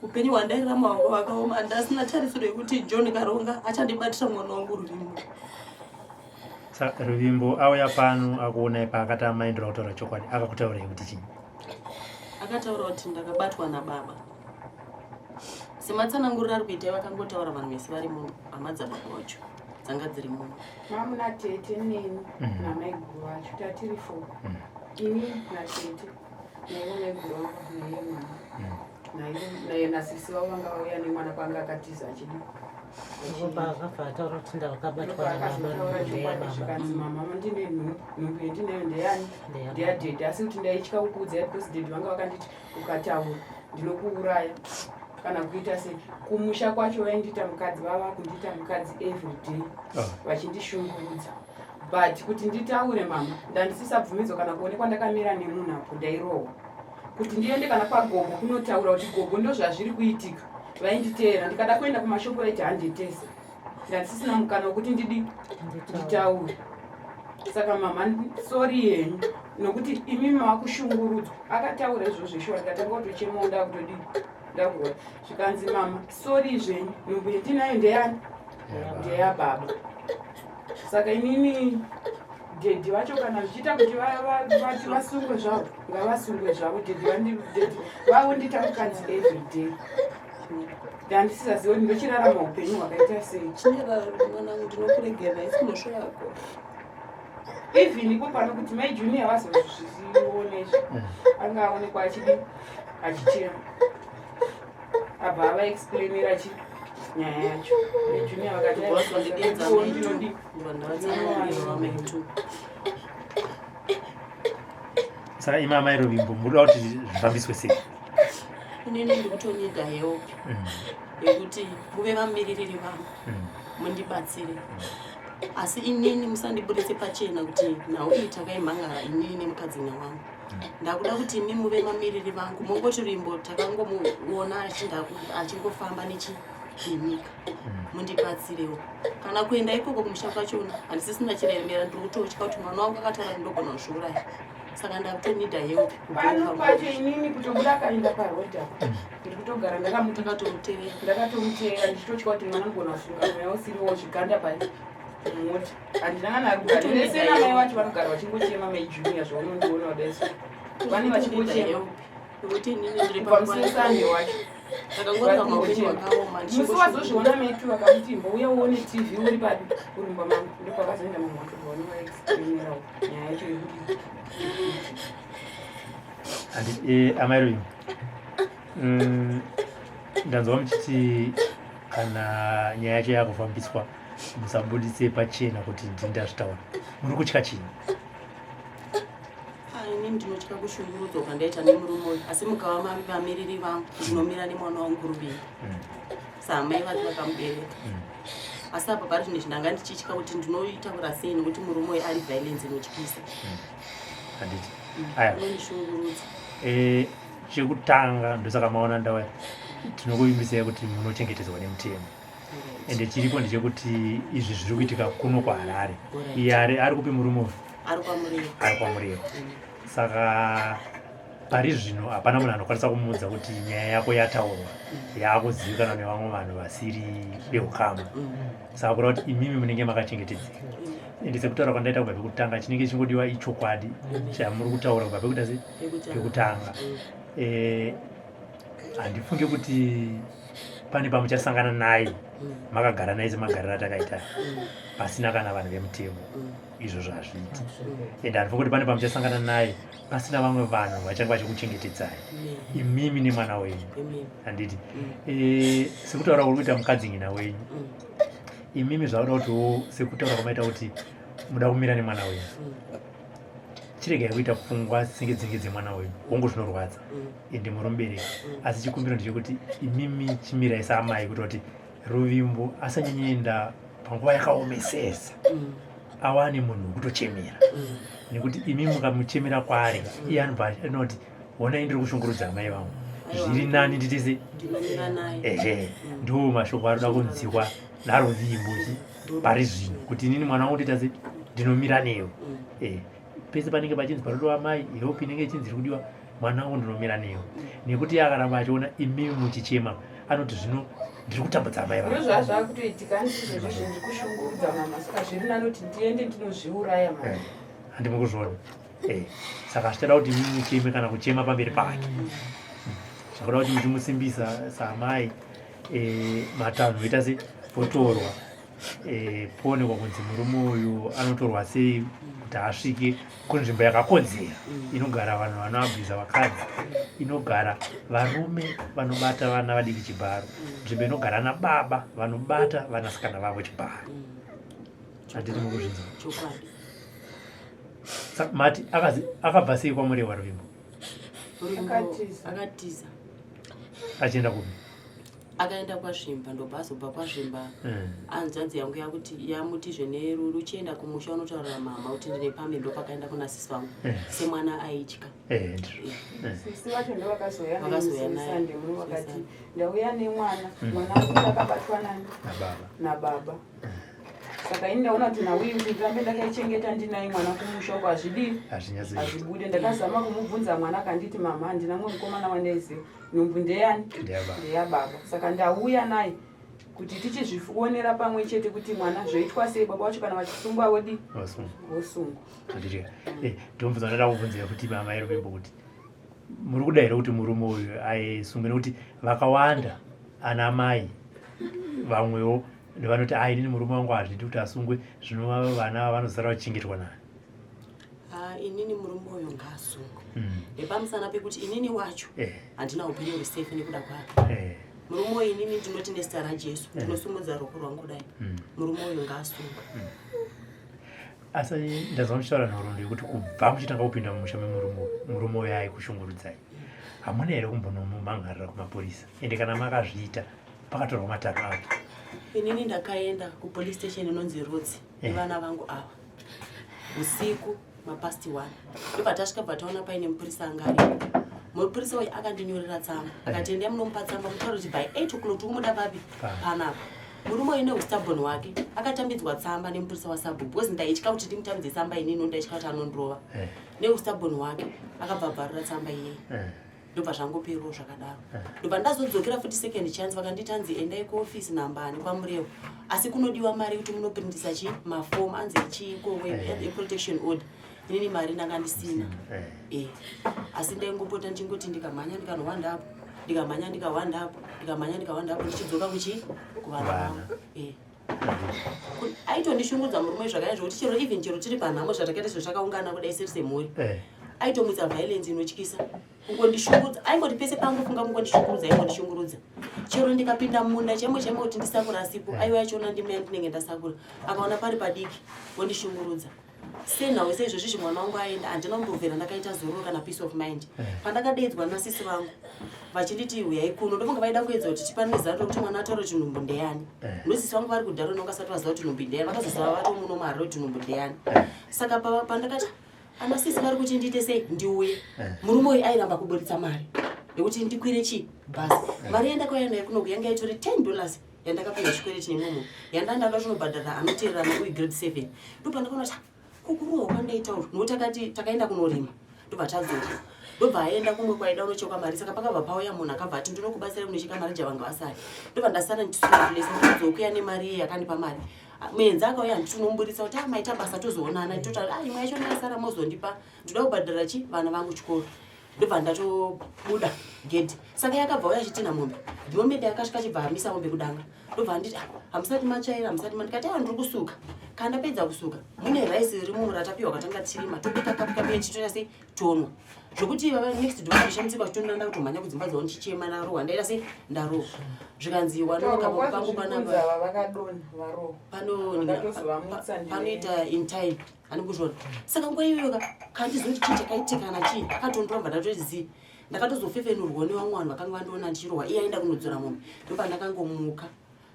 Upenyu hwandairarama hwanga hwakaoma. Ndasina tarisiro yekuti John Karonga achandibatira mwana wangu Ruvimbo. Saka Ruvimbo auya pano akuonai paakati amai ndoda kutaura chokwadi, akakutaurai kuti chii? Akataura kuti ndakabatwa nababa, sematsananguriro ari kuitai vakangotaura vanhu vese vari muno, hama dzababa vacho dzanga dziri muno. Mamuna tete neni namaiguru vacho, tatiri four, ini natete naivo maiguru vangu naiye mwana naiye nasisi vavo vanga vauya nemwana kwanga akatiza achidi. Akabva ataura kuti ndakabatwa nababa, ndeyababa. Zvikanzi, mama, ndine nhumbu yandinayo ndeyani? Ndeyababa. Ndeyadhedhi, asi kuti ndaitya kukuudzai because dhedhi vanga vakanditi ukataura ndinokuuraya kana kuita sei. Kumusha kwacho vaindiita mukadzi, vava kundiita mukadzi every day vachindishungurudza, but kuti nditaure, mama, ndandisisabvumidzwa kana kuonekwa ndakamira nemunhu apo. Ndairohwa kuti ndiende kana kwagogo kunotaura kuti gogo ndo zvazviri kuitika, vainditeera. Ndikada kuenda kumashopo vaiti handetese. Ndandisisina mukana wekuti ndidi nditaure. Saka mama, sorry yenyu, nokuti imi makushungurudzwa. Akataura izvozvo shuwa, ndikatanga kutochemawo, ndakutodii, ndakurwa. Zvikanzi, mama, sorry zvenyu, nhumbu yandinayo ndeyani? Ndeyababa. Saka inini Dhedhi vacho kana zvichiita kuti vati vasungwe zvavo, ngavasungwe zvavo. Dhedhi vavondiita mukadzi everyday. Ndandisisaziva kuti ndochirarama upenyu hwakaita sei. Chinyararo mwanangu, ndinokuregerera isi mhosva yako. Even ipo pano kuti mai Junior vazozvione izvi, anga aonekwa achidi achichema, abva avaexplainira chi nyaya yacho. Mai Junior vakati Ndobva ndinodi ndinovatsanangurira. Saka imi amai Ruvimbo munoda kuti zvifambiswe sei? Inini ndikutonida help yekuti muve vamiririri vangu, mundibatsire, asi inini musandiburitse pachena kuti nhau iyi takaimhangara inini nemukadzina wangu. Ndakuda kuti imi muve mamiriri vangu, mongoti Ruvimbo takangomuona achingofamba nechi nenyika, mundibatsirewo. Kana kuenda ikoko kumusha kwachona handisisina chiremera, ndiri kutotya kuti mwana wangu akataura kuti ndogona kuzviuraya, saka ndakutonida help. Pano pacho inini kutobuda akaenda parodha, ndiri kutogara ndakamuti Takatomutevera. Ndakatomutevera ndichitotya kuti mwana anogona kusunga mweya usiriwo zviganda pai mota. Handina kana ari kugara vese namai vacho, vanogara vachingochema. Mai Junior, zvaunondiona kudaiso, vane vachingochema Nekuti inini ndiri kubva musi weSande wacho. Ndakangorarama upenyu hwakaoma. Musi wazozviona metu vakamuti mbouya uone TV uri papi, uri mumba mangu, ndopakazoenda mumwe wacho vaonovaexplainirawo nyaya yacho yekuti Amai Ruvimbo, ndanzwa muchiti kana nyaya yacho yakufambiswa musabuditse pachena kuti ndini ndazvitaura. Muri kutya chii? Ah, inini ndinotya kushungurudzwa kwandaita nemurume uyu, asi mukava vamiriri vangu, ndinomira nemwana wangu Ruvimbo saamai vake vakamubereka. Asi apa pari zvinhu ndanga ndichitya kuti ndinoitaura sei, nekuti murume uyu ari violence inotyisa. Handiti aya Unondishungurudza. Chekutanga, ndosaka maona ndauya, tinokuvimbisai kuti munochengetedzwa nemutemo. Ende chiripo ndechekuti izvi zviri kuitika kuno kuHarare. Iye ari kupi murume uyu? Ari kwaMuriro. Ari kwaMuriro. Saka pari zvino hapana munhu anokwanisa kumuudza kuti nyaya yako yataurwa, yaakuzivikanwa nevamwe vanhu vasiri veukama. Saka kureva kuti imimi munenge makachengetedzeka. Ende sekutaura kwandaita kubva pekutanga, chinenge chingodiwa ichokwadi chamuri kutaura kubva pekuita se pekutanga. Handifunge kuti pane pamuchasangana naye makagara naye semagariro atakaita, pasina kana vanhu vemutemo. Izvozvo hazviiti. Ende handifunge kuti pane pamuchasangana naye pasina vamwe vanhu vachange vachikuchengetedzai imimi nemwana wenyu. Handiti sekutaura kuri kuita mukadzi wenyu, imimi zvauda kutiwo, sekutaura kwamaita kuti muda kumira nemwana wenyu, chiregai kuita pfungwa dzinge dzinge dzemwana wenyu. Hongu, zvinorwadza, ende muri mubereki, asi chikumbiro ndechekuti imimi chimirai saamai kuita kuti Ruvimbo asanyanyoenda panguva yakaomesesa, awane munhu wekutochemera, nekuti imi mukamuchemera kwaari, iye anobva anoti, "Honai, ndiri kushungurudza amai vangu, zviri nani nditese." Ndinomira naye. Ehe, ndo mashoko arikuda kunzikwa naRuvimbo chi pari zvino, kuti inini mwana wangu ndoita se ndinomira newe. Pese panenge pachinzi panodiwa mai, help inenge ichinzi iri kudiwa, mwana wangu ndinomira newe, nekuti iye akaramba achiona imimi muchichema, anoti zvino ndiri kutambudza amai vangu. Ndozvazvakutoitika, andizvozvo zvindiri kushungurudza mama, saka zviri nani kuti ndiende ndinozviuraya mama. Handimi kuzviona. Saka zvichada kuti imimi mucheme kana kuchema pamberi pake, zvakuda kuti muchimusimbisa saamai. Matanho ita se potorwa, poonekwa kunzi murume uyu anotorwa sei kuti asvike kunzvimbo yakakodzera inogara vanhu vanoabhiza vakadzi, inogara varume vanobata vana vadiki chibharo, nzvimbo inogara nababa vanobata vanasikana vavo chibharo. Handiti mukuzvinzwa? Chokwadi. Saka mati akabva sei kwaMurewa Ruvimbo? Ruvimbo Akatiza. Akatiza. Achienda kupi? Akaenda kwaZvimba, ndobva azobva kwaZvimba. Hanzvadzi yangu yakuti yamuti zveneruru, uchienda kumusha unotaurira mama kuti ndine pamwe. Ndopakaenda kuna sisi vangu semwana aitya. Ndizvo. Sisi vacho ndo vakazoya Vakazoya naye. nayeSande muno, vakati ndauya nemwana, mwana wangu akabatwa nani? Nababa. Nababa. Saka ini ndaona kuti nauyi kuti ndirambe ndakaichengeta ndinaye mwana kumusha uko hazvidii, Hazvinyatsoita. hazvibude. Ndakazama kumubvunza mwana, akanditi, "Mama, handina mumwe mukomana wandaiziva, nhumbu ndeyani?" Ndeyababa. Ndeyababa. Saka ndauya naye. Kuti tichizvionera pamwe chete kuti mwana zvoitwa sei, baba vacho kana vachisungwa vodi vosungwa. Eh, ndomubvunza ndada kubvunzira kuti mama Ruvimbo kuti muri kuda here kuti murume uyu aisungwe, nekuti vakawanda ana mai vamwewo vanoti a inini murume wangu hazvidi kuti asungwe, zvinova vana vanozara vachichengetwa naye. Ah, inini murume uyu ngaasungwe nepamusana pekuti inini wacho handina upenyu huri safe nekuda kwake. Murume uyu inini ndinoti nezita raJesu, ndinosumudza ruoko rwangu dai, murume uyu ngaasungwe. Asi ndazwa muchitaura nhoroondo yekuti kubva muchitanga kupinda mumusha memurume uyu, murume uyu aikushungurudzai. Hamuna here kumbonomumhangarira kumapurisa? Ende kana makazviita, pakatorwa matanho api? Inini ndakaenda kupolice station inonzi Rhodzi nevana vangu ava usiku mapast 1. Ndobva tasvika, bva taona paine mupurisa anga aripo. Mupurisa uyu akandinyorera tsamba, akati endai munomupa tsamba, mutaura kuti by 8 o'clock tikumuda papi? Panapa. Murume uyu neustubborn hwake akatambidzwa tsamba nemupurisa wasabhuku, because ndaitya kuti ndimutambidze tsamba inini, ndaitya kuti anondirova. Neustubborn hwake akabva bvarura tsamba iyeye. Ndobva zvangoperawo zvakadaro. Ndobva ndazodzokera futi second chance, vakanditi anzi endai kuofisi nambani kwaMurewo, asi kunodiwa mari kuti munoprintisa chi mafomu anzi chiiko eprotection order. Inini mari ndanga ndisina. Asi ndaingopota ndichingoti ndikamhanya ndikanohwanda apo, ndikamhanya ndikahwanda apo, ndikamhanya ndikahwanda apo, ndichidzoka kuchi kuvana vangu. Aitondishungudza murume zvakanyanya zvokuti chero even chero tiri panhamo zvatakaita izvo takaungana kudai seri semhuri, aitomutsa violence inotyisa kungondishungurudza. Aingoti pese pangofunga kungondishungurudza, aingondishungurudza. Chero ndikapinda mumunda chaimo chaimo kuti ndisakura asipo, aiwa achiona ndima yandinenge ndasakura, akaona pari padiki wondishungurudza. Senhau seizvozvizvi mwana wangu aenda, handina kumbobvira ndakaita zororo kana peace of mind. Pandakadeedzwa nasisi vangu vachinditi uyai kuno, ndofunga vaida kuedza kuti tipane zano rekuti mwana ataure kuti nhumbu ndeyani. Nosisi vangu vari kudharo nongasati vaziva kuti nhumbu ndeyani, vakazoziva vatomuno muharare kuti nhumbu ndeyani. Saka pandakati ana sisi vari kuti ndiite sei, ndiuye, murume uyu airamba kuburitsa mari yekuti ndikwire chi bhasi. Mari yandakauya nayo kunoku yanga itori $10 yandakapiwa chikwereti nemumu yandanda ndatonobhadhara anoteererana uyu grade 7. Ndopandakaona kuti kukurohwa kwandaita uru, nokuti takati takaenda kunorima, ndobva tadzoka, ndobva aenda kumwe kwaida unochekwa mari. Saka pakabva pauya munhu akabva ati ndinokubatsira kunocheka mari, javanga vasari. Ndobva ndasara ndichisuna place, ndodzokuya nemari iye yakandipa mari. Muenzi akauya, handiti unomuburitsa kuti ah, maita basa, tozoonana. Toti ah, imwe yacho ndasara, mozondipa, ndoda kubhadhara chi vana vangu chikoro. Ndobva ndatobuda gedhi. Saka yakabva uya achitinha mombe. The moment yakasvika achibva amisa mombe kudanga, ndobva anditi, "Ah, hamusati matsvaira, hamusati." Ndikati aiwa, ndiri kusuka. Kana ndapedza kusuka, mune raisi rimo ratapiwa katanga tichirima, tobika kapu kapu yechitoita sei, tonwa. Zvokuti vava next door ndishamisika vachitonda kutomhanya kudzimba dzavo ndichichema, ndarohwa, ndaita sei, ndarohwa. Zvikanzi wanoka pangu panapa vakadonha varohwa. Panoita in time ani kuzvona. Saka nguva iyoyo ka kandizoti chii chakaitika kana chii, akatondoramba. Ndatozivi ndakatozofefenurwa nevamwe vanhu vakanga vandiona ndichirohwa. Iye aenda kunodzora mombe, ndobva ndakangomuka,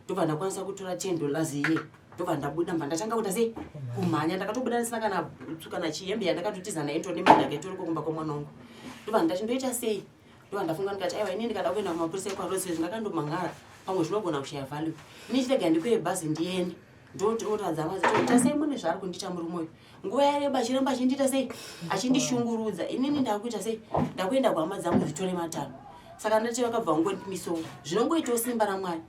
ndobva ndakwanisa kutora $10 iye, ndobva ndabuda, mbva ndatanga kuita sei, kumhanya. Ndakatobuda ndisina kana bhutsu kana chihembe yandakatotiza nayo, nditone madhaka itoriko kumba kwemwana wangu. Ndobva ndati ndoita sei? Ndobva ndafunga ndikati aiwa, inini ndikada kuenda kumapurisa ekwaRose ndakandomangara, pamwe zvinogona kushaya value. Ini chitega ndikwire bhazi ndiende, ndotoratidza mazi sei mune zvaari kundiita murume uyu. Nguva yareba achiramba achindiita sei, achindishungurudza. Inini ndakuita sei, ndakuenda kuhama dzangu dzitore matanho. Saka ndati vakabva vangondimisowo, zvinongoitawo simba raMwari,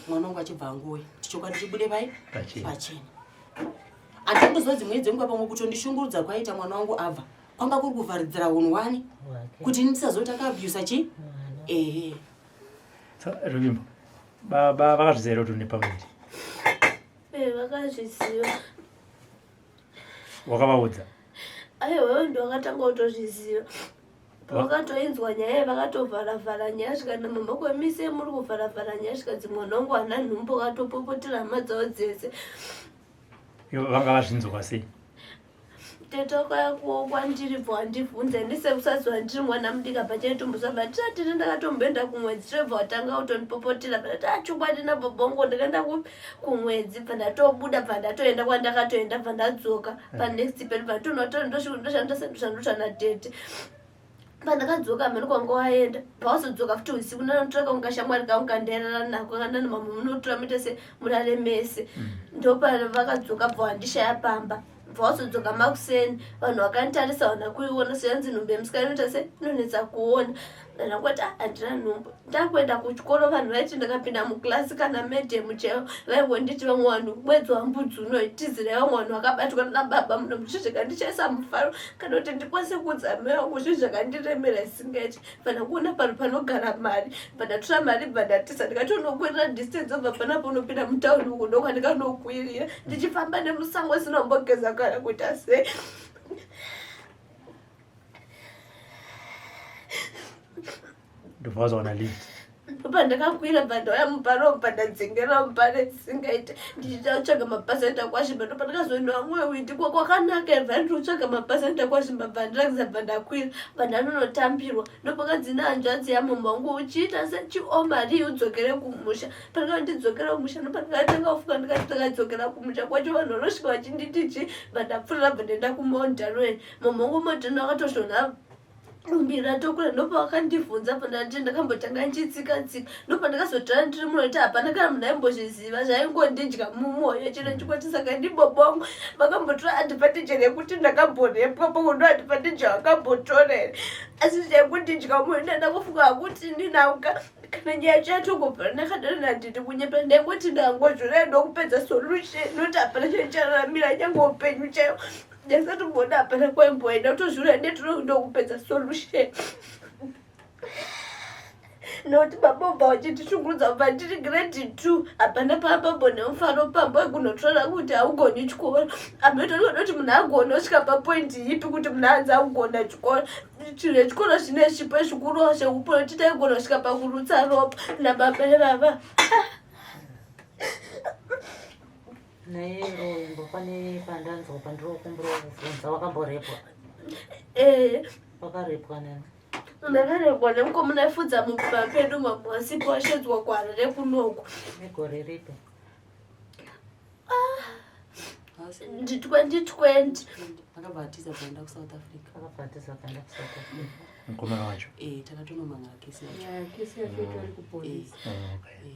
mwana wangu achibva angouya kuti chokwadi chibude pai pachena. Handingoziva dzimweni dzenguva pamwe kutondishungurudza kwaita mwana wangu abva kwanga kuri kuvharidzira unhu wani kuti ndisazoti akaabusa chi ehe. Ruvimbo, baba vakazviziva here kuti une pamuviri? Vakazviziva. Wakavaudza? Aiwa, ndo vakatanga kutozviziva. Vakatoinzwa nyaya, vakatovharavhara nyaya. Svikana mama kwemise muri kuvharavhara nyaya, svikanzi mwana wangu hana nhumbu. Vakatopopotera hama dzavo dzese. Vanga vazvinzwa sei? Tete wakauya kwandiri, bva wandibvunza. Ndisekusaziva, ndiri mwana mudiki, pachaitomboziva. Ndisatiri ndakatomboenda kumwedzi, tobva watanga kutondipopotera. Bva ndati achokwadi nababa wangu ndakaenda kumwedzi. Bva ndatobuda, bva ndatoenda kwandakatoenda, bva ndadzoka panext pedu, bva ndatonotondoshandoshandosha natete. Pandakadzoka mheni kwanga waenda, pawazodzoka futi usiku, ndanotora kangu kashamwari kangu kandairara nako, kandani mama munotora muite se murare mese. Ndopavakadzoka, bva wandishaya pamba. Bva wazodzoka makuseni vanhu vakanditarisa vana kuiona seyanzi nhumbu yemusikana inoita se inonetsa kuona. Ndangoti ah, handina nhumbu. Ndakuenda kuchikoro vanhu vaiti ndakapinda muklasi kana medhemu chaivo vaingonditi vamwe vanhu mwedzi wambudzi unoyi tizirai vamwe vanhu vakabatwa nababa muno zvinhu zvakandichaisa mufaro kana kuti ndikwanise kuudza mai vangu zvinhu zvakandiremera isingaiti. Bva kuona pano panogara mari bva ndatora mari bva ndatiza ndikatonokwirira distance obva panapo unopinda mutauni uku ndokwandikanokwirira ndichifamba nemusango sinombogeza kana kuita sei. Ndobva wazowana lift. Pandakakwira bva ndauya muparo bva ndadzengera mupare dzisingaite ndichida kutsvaga mapasenta kwazvimba ndopandakazoenda vamwe witi ko kwakanaka bva ndiri kutsvaga mapasenta kwazvimba bva ndirakidza bva ndakwira bva ndanonotambirwa ndopakanzi nehanzvadzi yamama wangu uchiita sechiomari udzokere kumusha pandakati ndidzokere kumusha ndopandakatanga kufunga ndikati ndakadzokera kumusha kwacho vanhu vanosvika vachinditi chi bva ndapfurira bva ndaenda kumount darwen mama wangu mount akatozvona dumbi ratokura ndopavakandibvunza pandati ndakambotanga ndichitsika tsika ndopandakazotora ndiri munhu kuti hapana kana munhu aimbozviziva zvaingondidya mumwoyo chero chikwati saka ndibobongo vakambotora advantage rekuti ndakamborepwa pamwe ndo advantage vakambotora here asi zvaingondidya mumwoyo ndandakufunga kuti ndinauka kana nyaya yacho yatongobva ndakadaro nandidi kunyepa ndaingoti ndangozvora ndokupedza solution noti hapana chaicararamira nyange upenyu chaiwo ndaisatomboona hapana kwaimboenda kutozviura ndetundokupedza solution nokuti baba ubva vachitishungurudza kubva ndiri grade 2 hapana pambambo nemufaro pambo wekunotora kuti haugoni chikoro ametotoda kuti munhu agone osvika papoindi ipi kuti munhu anzi akugona chikoro chinhu chechikoro zvine zvipo zvikuru zveupo titaigona kusvika pakurutsa ropa nababa ivava. Naye Ruvimbo pane pandanzwa pandinokumbira kubvunza wakamborepwa? Eh. Wakarepwa nani? Ndakarepwa nemukomana aifudza mumba pedu mambo asipo ashedzwa kuHarare kunoku. Negore ripi? Ndi 2020. Akabva atiza kuenda kuSouth Africa. Akabva atiza kuenda kuSouth Africa. Mukomana wacho. Eh, takatonomangara kesi yacho. Yeah, kesi yacho itori kupolisi. Oh, okay.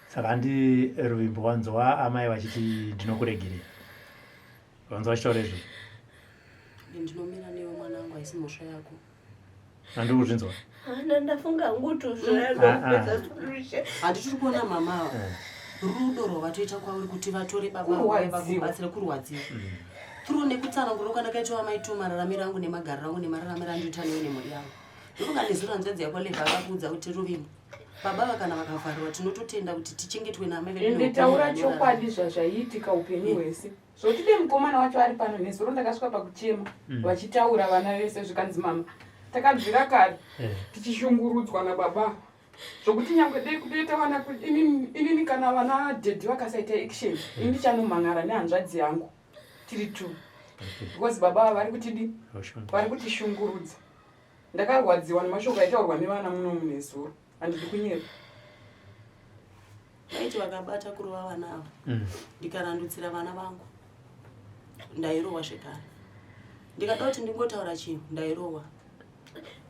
Saka handi Ruvimbo wanzwa amai vachiti ndinokuregerera. Wanzwa vachitaura izvozvo? Ndinomira newe mwana wangu, haisi mhosva yako. Handiri kuzvinzwa. Hana ndafunga hangu kuti uzvoya solution. Handitiri kuona mama ava. Rudo rwavatoita kwauri kuti vatore baba Kurwadziwa. vakubatsire kurwadziwa. Through nekutsanangura kwandakaitwa amai tu mararamiro angu nemagariro angu nemararamiro andinoita newe nemhuri yangu. Ndofunga nezuro hanzvadzi yako Leva akakuudza kuti Ruvimbo baba ava kana vakavharirwa tinototenda kuti tichengetwe naamai vedu Ende neupenyu taura hwavanorarama. chokwadi zvazvaiitika upenyu hwese. Zvotide mukomana wacho ari pano nezuro ndakasvika pakuchema vachitaura vana vese zvikanzi mama takabvira kare tichishungurudzwa nababa zvokuti nyangwe dei kutoita vana inini kana vana dhedhi vakasaita action ini ndichanomhan'ara nehanzvadzi yangu tiri two because baba ava vari kutidi vari kutishungurudza. Ndakarwadziwa nemashoko aitaurwa nevana muno munezuro handidi kunyepa. Vaiti vakabata kurova vana ava ndikarandutsira vana vangu ndairohwa zvekare. Ndikada kuti ndingotaura chinhu ndairohwa.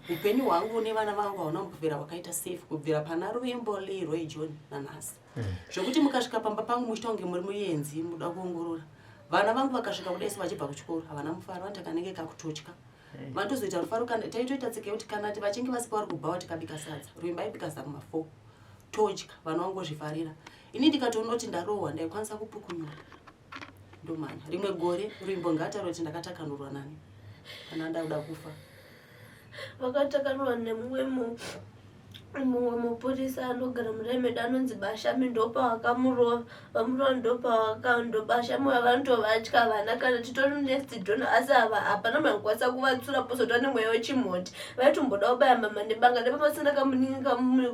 Upenyu hwangu nevana vangu hauna kubvira hwakaita safe kubvira pana Ruvimbo Leroy John nanhasi. Zvekuti mukasvika pamba pangu muchiita kunge muri muenzi muda kuongorora. Vana vangu vakasvika kudai vachibva kuchikoro havana mufaro vanoti kanenge kakutotya. Vanotozoita rufaro kana taitoita tsika yekuti kana vachinge vasipo vari kubhawa tikabika sadza. Ruvimbo aibika sadza kuma 4 todya vana vangozvifarira. Ini ndikatoona kuti ndarohwa ndaikwanisa kupukunyura. Ndomhanya. Rimwe gore Ruvimbo ngaataura kuti ndakatakanurwa nani kana ndakuda kufa. Vakatakanurwa nemumwe mumwe mupurisa anogara mudare medu anonzi Bashami ndopavakamurova vamurova ndopavakandobashami vanotovatya vana kana titori next door asi ava hapana munhu anokwanisa kuvatsura pozotova nemweya wechimhondi vaitomboda kubaya mama nebanga nepapasina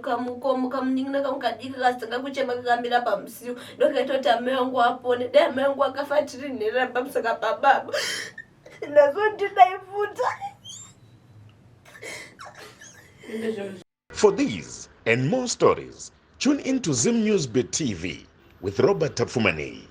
kamukomo kamunin'ina kangu kadiki kakazotanga kuchema kakamira pamusiwo ndokaita kuti amai vangu apone dai amai vangu akafa tiri nherera pamusaka pababa ndazondidaifuta. For these and more stories, tune in to Zim News Bit TV with Robert Tapfumaneyi.